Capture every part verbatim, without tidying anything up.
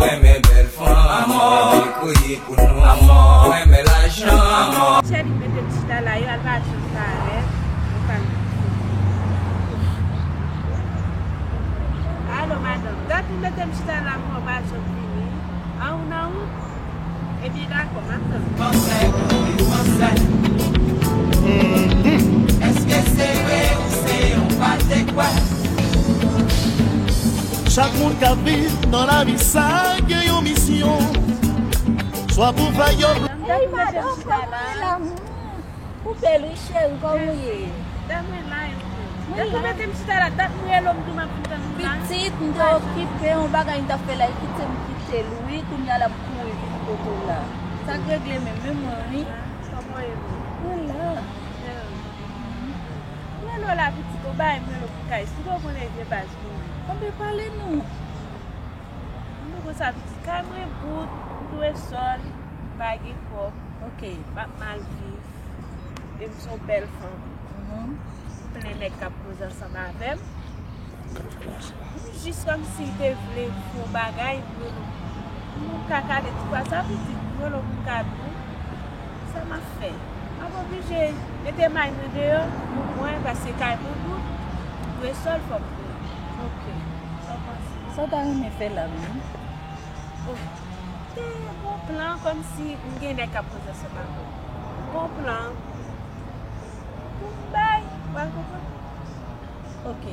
Renmen bèl fanm, renmen kriye pou nou, renmen lajan. Cheri mete m chita la, yo al pa janm parèt. Yo pa Alo, madanm. Dat ou mete m chita la, ankò pa janm vini. An ou nan wout? Ebyen, dakò, m ap tann. Panse, panse. Èske se vre ou se yon patekwè? Chak moun k ap viv nan lavi sa gen yon misyon. Swa pou fè yon Hey, madanm, kòman w ye, lanmou? Ou bèl, wi, cheri, kòman w ye? Dam mwen la, e ou menm? Mwen la. Mwen mete m chita la, dat mwen rele w, m di w m ap vin tann ou la. Pitit, m te okipe, yon bagay m t ap fè la, e kite m kite l, wi, kounye a la m kouri vin kote w la. Sa k regle menm, menm mwen, wi. Kòman w ye menm? Mwen la. Mwen la, pitit, ou bay mwen lo pou kay. Si w konnen vye baz mwen. Anben pale non. Mwen konsa pitit. Kay mwen bout, m dwe sòl, m pa gen kòb. Ok. M ap mal viv. E m se yon bèl fanm. Mhm. Plen nèg k ap koze ansanm avè m. Jis kòmsi te vle fè yon bagay, m rele w. Moun ka kale ti pwa sa pitit, m rele w pou m ka di w sa m ap fè. M ap oblije mete may mwen deyò pou mwen, paske kay mwen bout, m dwe sòl fò m peye. Ok. Sa w panse? Sa w ta renmen fè la menm? Oh, te gon plan kòmsi m gen nèg k ap koze ansanm avè m. Gon plan pou m bay, w al konprann. Ok.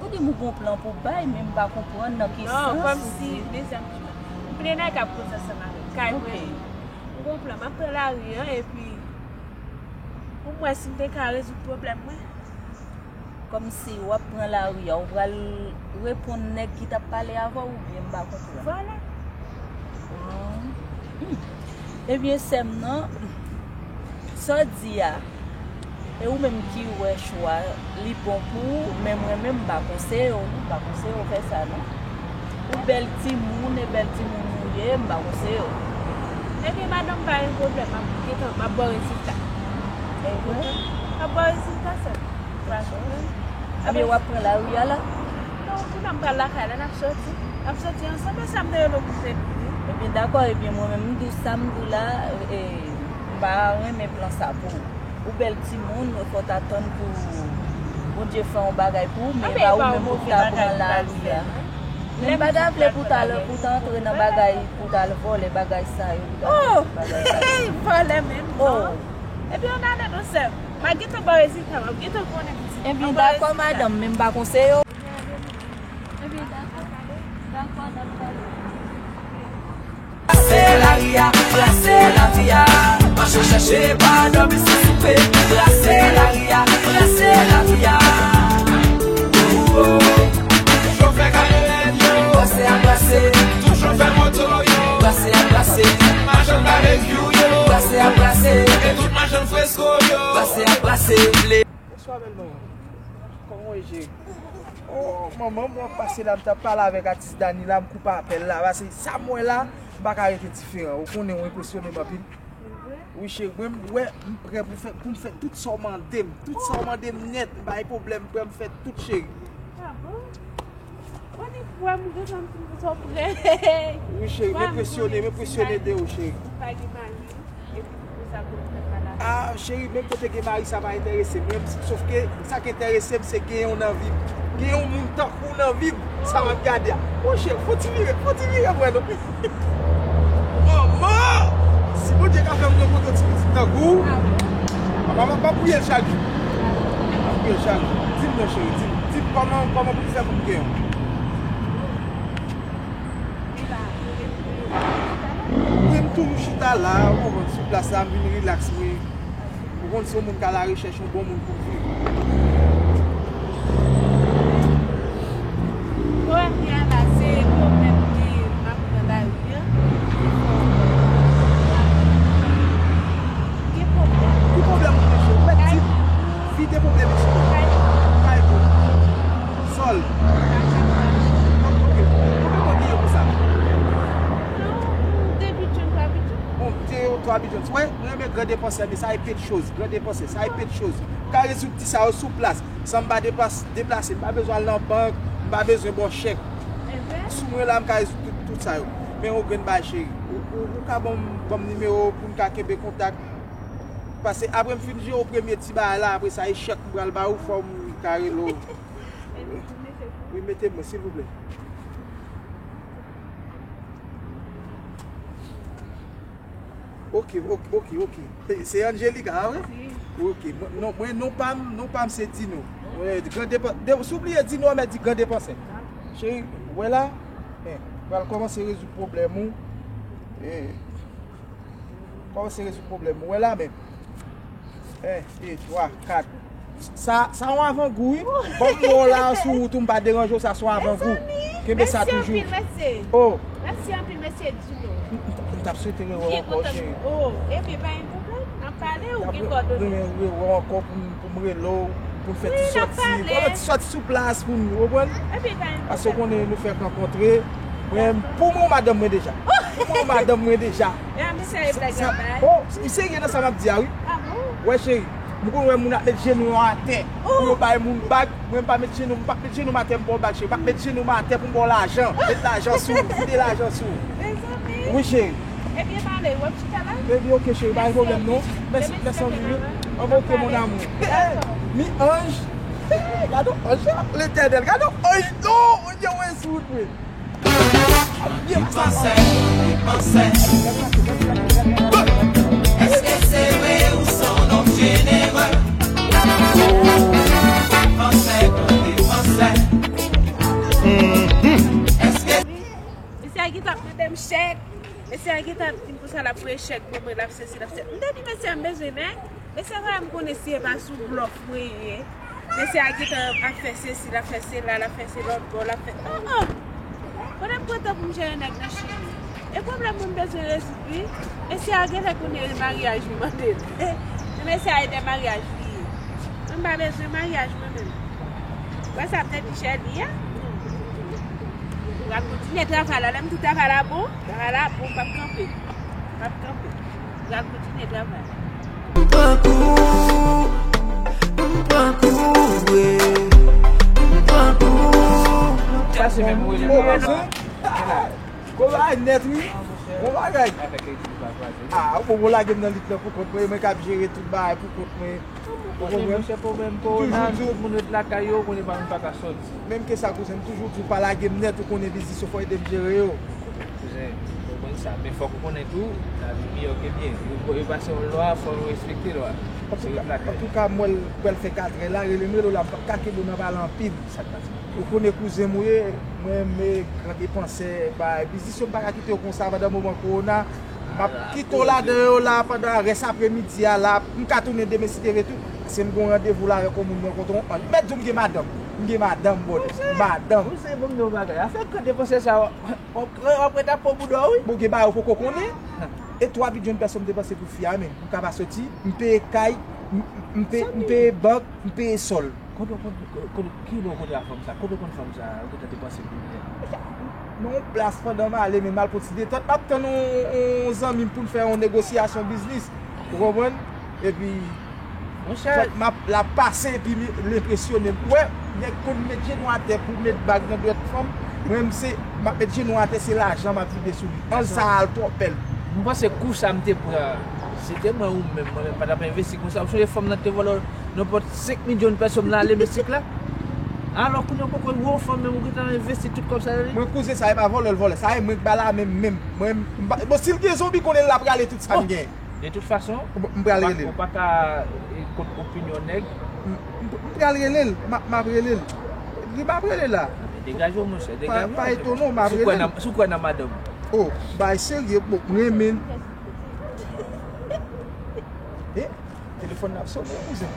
Ou di m ou gon plan pou bay, men m pa konprann nan ki sans ou di. Non, kòmsi, dezyèm ti plan. M plen nèg k ap koze ansanm avè m. Kay mwen. Ok. M gon plan, m ap pran lari an, epi pou m wè si m te ka rezoud pwoblèm mwen. Kòmsi w ap pran lari a, ou pral reponn nèg ki t ap pale avè w, oubyen m pa konprann? Vwala. Hmm. Ebyen, sè m nan, sa w di a, e ou menm ki wè chwa, li bon pou ou, men mwen menm, m pa konseye w, non, m pa konseye w fè sa, non. Ou bèl timoun, e bèl timoun ou ye, m pa konseye w. Ebyen, madanm, pa gen pwoblèm, m ap gentan, m ap ba w rezilta. E vre? M ap ba w rezilta, sè m. Pa gen pwoblèm. Ebyen, w ap pran lari a la? Non, kounye a m pral lakay la, n ap soti. N ap soti ansanm, e sa m te rele w pou m te di w. Ebyen, dakò, ebyen, mwen menm, m di w sa m di w la, e, m pa renmen plan sa pou ou. Ou bèl timoun, fò w ta tann pou Bondye fè yon bagay pou ou, men e pa ou menm pou w ta pran lari a. Men m pa ta vle pou w ta, pou w ta antre nan bagay, pou w ta al vòlè bagay sa yo, pou w ta fè tout bagay sa yo. Vòlè menm, non. Epi ann ale non sè m. M a gentan ba w rezilta, m ap gentan konnen pitit. Ebyen, dakò, madanm, men m pa konseye w. Ebyen, dakò. Dakò, n ap pale. Brase lari a, brase lavi a. Mache chèche, pa dòmi san soupe. Brase lari a, brase lavi a. Toujou fè karyè yo. Brase a brase. Toujou fè moto yo. Brase a brase. Machann babekyou yo. Brase a brase. E tout machann fresko yo. Brase a brase. Bonswa, bèl manman. Kòman w ye, cheri? Oh, manman, mwen pase la, m t ap pale avèk atis Dani la, m koupe apèl la. Paske sa m wè la, m pa ka rete diferan. Ou konnen, w enpresyone m anpil. Wi, cheri, mwen, m wè, m prè pou fè, pou m fè tout sa w mande m. Tout sa w mande m nèt, m pa gen pwoblèm, m prè m fè tout, cheri. Ah bon? Mwen, ni pou wè m gentan m fin sa w prè. Wi, cheri, m enpresyone, m enpresyone de ou, cheri. Pa gen mari. Epi pou sa pou l fè pa la. Ah, cheri, menm kote gen mari, sa pa enterese m. Mwen, sòf ke sa k enterese m, se gen yon nan vi m. Gen yon moun tankou w nan vi m. Sa m ap gade a. Monchè, fò ti vire, fò ti vire mwen non. Manman! Si Bondye ka fè m renkontre yon ti pitit tankou w, m ap, m ap priye l chak jou. M ap priye l chak jou. Di m non, cheri, di m, di m kòman, kòman pou m fè pou m gen yon. Wi, m toujou chita la, ou konprann, sou plas la, m vin rilaks mwen. Ou konn, se yon moun k a larechèch yon bon moun pou l viv. Premye a la, se pwoblèm ke m ap pran lari a. Gen pwoblèm. Ki pwoblèm ou gen, cheri? Ou mèt di m. Vide pwoblèm yo sou mwen. Kay pou sòl. Ok. Konbyen moun gen yo konsa? Non, de bidjòn, twa bidjòn. Bon, de yo, twa bidjòn. Wè, mwen renmen gran depansè, men sa e pe de choz. Gran depansè, sa e pe de choz. M ka rezoud ti sa yo sou plas. San m pa deplase, deplase. M pa bezwen al nan bank, m pa bezwen ba w chèk. Sou mwen la, m ka rezoud tout, tout sa yo. Men yon grenn bagay, cheri. Ou, ou, ou ka ban m, ban m nimewo w pou n ka kenbe kontak? Paske apre m fin jere w premye ti bagay la, apre sa, echèk m pral ba ou, fò m ka rele w. Wi, mete mwen, silvouplè. Ok, ok, ok, ok. Se Angelica, a wi? Ok, mwen, non, mwen, non pa m, non pa m se Dino. Mwen, gran depan-, de, si w bliye Dino, mwen di gran depansè. Cheri, wè la, eh, pral kòmanse rezoud pwoblèm ou. Eh, kòmanse rezoud pwoblèm ou. Wè la menm. En, de, twa, kat. Sa, sa yon avangou, wi. Kòm m wè w la sou wout ou, m pa deranje w, sa se yon avangou. Kenbe sa toujou. Mèsi anpil, mesye. Oh. Mèsi anpil, mesye Dino. M, m, m t ap swete rewè w ankò, cheri. Oh, ebyen, pa gen pwoblèm. N ap pale, ou gen kòdone. M ap renmen rewè w ankò pou m, pou m rele w, pou n fè ti sòti. Wi, n ap pale. Pou n fè ti sòti sou plas pou nou, w konprann? Ebyen, pa gen pwoblèm. Paske w konnen nou fèk rankontre. Mwen, pou mwen, madanm mwen deja. Pou mwen, madanm mwen deja. E a, misye e blage anba. Oh, misye gen nan sa m ap di a, wi. Ah bon? Wè, cheri, m konn wè moun ap met jenou yo atè pou yo bay moun bag. Mwen, m pa met jenou, m p ap met jenou m atè, m ba w bag, cheri. M ap met jenou m atè pou m ba w lajan. Met lajan sou ou, vide lajan sou ou. Mezanmi. Wi, cheri. Ebyen, m ale, w ap chita la? Ebyen, ok, cheri, pa gen pwoblèm, non. Mèsi, mèsi anpil, wi. Anben, ok, mon amour. Mi anj. Gade yon anj, Letènèl, gade yon anj, non, Bondye, mwen sou wout mwen. M panse, m panse. Èske se vre ou se yon nonm jenerè? M panse, m panse. Èske Mesye a gentan ap mande m chèk. Mesye a gentan ap di m konsa l ap voye chèk ban mwen, l ap sesi, l ap sesi. M te di mesye a m bezwen nèg. Mesye a fè m konnen si e pa sou blòf mwen ye. Mesye a gentan ap fè sesi, l ap fè sela, l ap fè se lòt bò, l ap fè. Oh, oh! Kote m pran tan pou m jere nèg nan Chili? E pwoblèm mwen m bezwen rezoud wi. Mesye a genlè konnen e maryaj m mande l. Men mesye a e de maryaj li ye. Mwen m pa bezwen maryaj mwen menm. Wè sa m te di Chèli a? M pral kontinye travay la. Lè m di w travay la bon, travay la bon, m p ap kanpe. M p ap kanpe. M pral kontinye travay. M pran kou, m pran kou, wi. M pran kou. Sa se menm wi. Gwo bagay nèt wi. Gwo bagay. Ah, ou bon, bon lage m nan lit lan pou kont mwen, e mwen k ap jere tout bagay pou kont mwen. Ou konprann? Monchè, pwoblèm kowona, tout moun ret lakay yo, ou konnen pa, m pa ka sòti. Menm ke sa, kouzen, m toujou di w pa lage m nèt, ou konnen biznis yo, fò ede m jere yo. Kouzen, m konprann sa, men fòk ou konnen tou, lavi piyò ke byen. Yo, yo pase yon lwa, fò yo respekte lwa. Se ret lakay. Antouka, antouka, m wè l pral fè katrè la, rele m, rele w la, m p ap ka kenbe w nan pale anpil. Sa k pase? Ou konnen kouzen m ou ye, mwen, m gran depansè, bay, biznis yo, m pa ka kite yo konsa pandan moman kowona. M ap kite w ladan yo la pandan rès apremidi a la. M ka tounen demen si Dye vle tou. Paske m gen yon randevou la avèk yon moun m rankontre. Mèt di w m gen madanm. M gen madanm, brother. Madanm. Ou se bon m di w bagay. Afè gran depansè sa, w ap ret ap pran bouda w, wi. Bon, gen bagay ou poko konnen. E twa bidon pèsonn m depanse pou fi a, men. M ka pa soti. M peye kay. M, m, m peye, m peye bank. M peye sòl. Kote w konn, kote, ki lè w kontre a fanm sa? Kote w konn fanm sa? Ou gentan depanse pou li. Nan yon plas pandan m ale, men m al pran ti detant. M ap tann yon, yon zanmi m pou n fè yon negosyasyon biznis. Ou konprann? Epi, monchè, m ap, l ap pase epi li, l enpresyone m. Ou wè, nèg konn met jenou atè pou met bag nan dwèt fanm. Mwen, m se, m ap met jenou atè, se lajan m ap vide sou li. Ann sa al twò bèl. M panse kou sa m te pran, se te mwen ou menm, mwen menm pa t ap envesti konsa. Ou sonje fanm nan te vòlò Nenpòt senk milyon pèsonn nan ale Meksik la. Alò, kounye a, ou poko wè yon fanm menm, ou gentan envesti tout kòb sa nan li. Mwen, kouzen, sa e pa vòlè l vòlè. Sa e mwen k ba l a menm, menm. Mwen, m pa, bon, si l gen zonbi, konnen l ap rale tout sa m gen. De tout fason, m pral rele l. Ou pa ka, e, kont opinyon nèg. M, m, m pral rele l. M ap, m ap rele l. Li m ap rele l la. Degaje w, monchè, degaje w. Pa, pa etone w, m ap rele l. Si w kwè nan, si w kwè nan madanm. Oh, bay serye, bon, m renmen l. Eh? Telefòn nan ap sonnen, kouzen.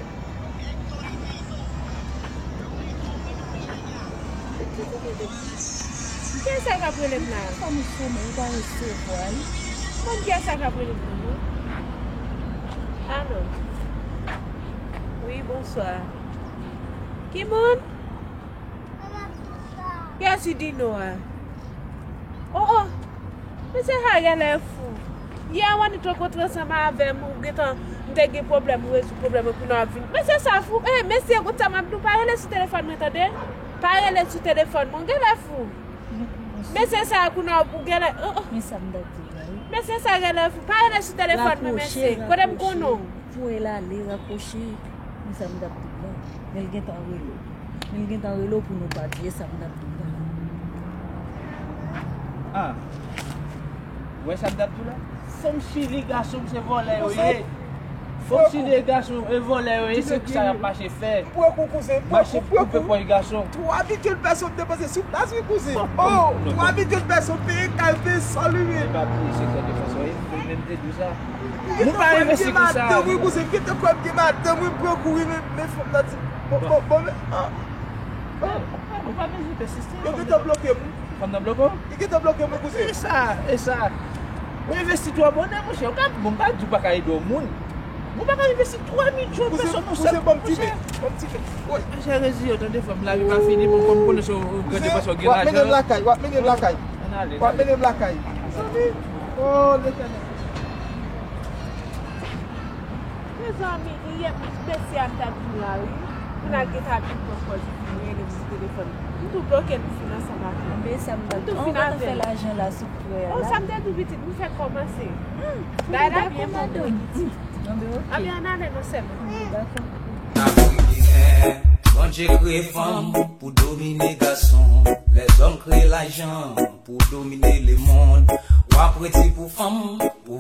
Kiyès sa k ap rele m la? Fanm ou sonnen, ou pa resevwa l. Konn kiyès sa k ap rele m nan, non? Alo. Wi, bonswa. Ki moun? Kiyès ki Dino a? Oh, oh! Mesye sa genlè fou. Yè a w annik rankontre ansanm avè m, ou gentan, m te gen pwoblèm, ou rezoud pwoblèm mwen, kounye a w ap vin. Mesye sa fou. Eh, mesye, kout sa m ap di w, pa rele sou telefòn mwen, tande? Pa rele sou telefòn mwen, ou genlè fou. Mesye sa a kounye a ou genlè, oh, oh. Men sa m t ap di w la, wi. Mesye sa a genlè fou. Pa rele sou telefòn mwen, mesye. Kote m konnen w? Voye l ale, rakwoche. Men sa m t ap di w la. Men l gentan rele w. Men l gentan rele w pou nou pati. E sa m t ap di w la. Ah. Ou wè sa m t ap di w la? Fanm chili, gason, se vòlè yo ye. Fanm chili, gason, e vòlè yo ye, se sa y ap mache fè. Mache koupe pòch gason. Twa milyon pèsonn depanse sou plas, wi, kouzen. Oh, twa milyon pèsonn peye kay, peye sòl, wi. E pa bliye sekrè defansè, wi. Mwen menm te di sa. Mwen pa envesti pou sa. Wi, kouzen, m gentan kwè m gen madanm, wi, m pran kouri, men, men fanm nan di, bon, bon, bon, men, ah. Ou pa bezwen pèsiste. Yo gentan bloke m. Fanm nan bloke w? Li gentan bloke m, wi, kouzen. E sa, e sa. Ou envesti twò bonè, monchè. Ou ka, bon, m pa di w pa ka ede yon moun. Ou pa ka envesti twa milyon pèsonn nan sèl, monchè. Kouzen, ban m ti bè, ban m ti bè. Wi. Monchè, reziye w, tande, fanm, lavi pa fini, bon, kòm konnen se yon gade paske w gen lajan. W ap mennen m lakay, w ap mennen m lakay. Ann ale, w ap mennen m lakay. Mezanmi, oh, Letènèl. Mezanmi, yè, mesye a m t ap di w la, wi. Moun nan gentan ap vin pran pòz, li vin rele m sou telefòn. M tou bloke l, m fin ansanm avè l. Men sa m t ap di w, on va fè lajan la sou frè a la. Oh, sa m te di w pitit, m fèk kòmanse. Bagay la byen bon pou mwen pitit. Anben, ann ale non sè m. Dakò. Bondye kreye fanm pou domine gason. Lèzòm kreye lajan pou domine lemonn. W ap redi pou fanm, pou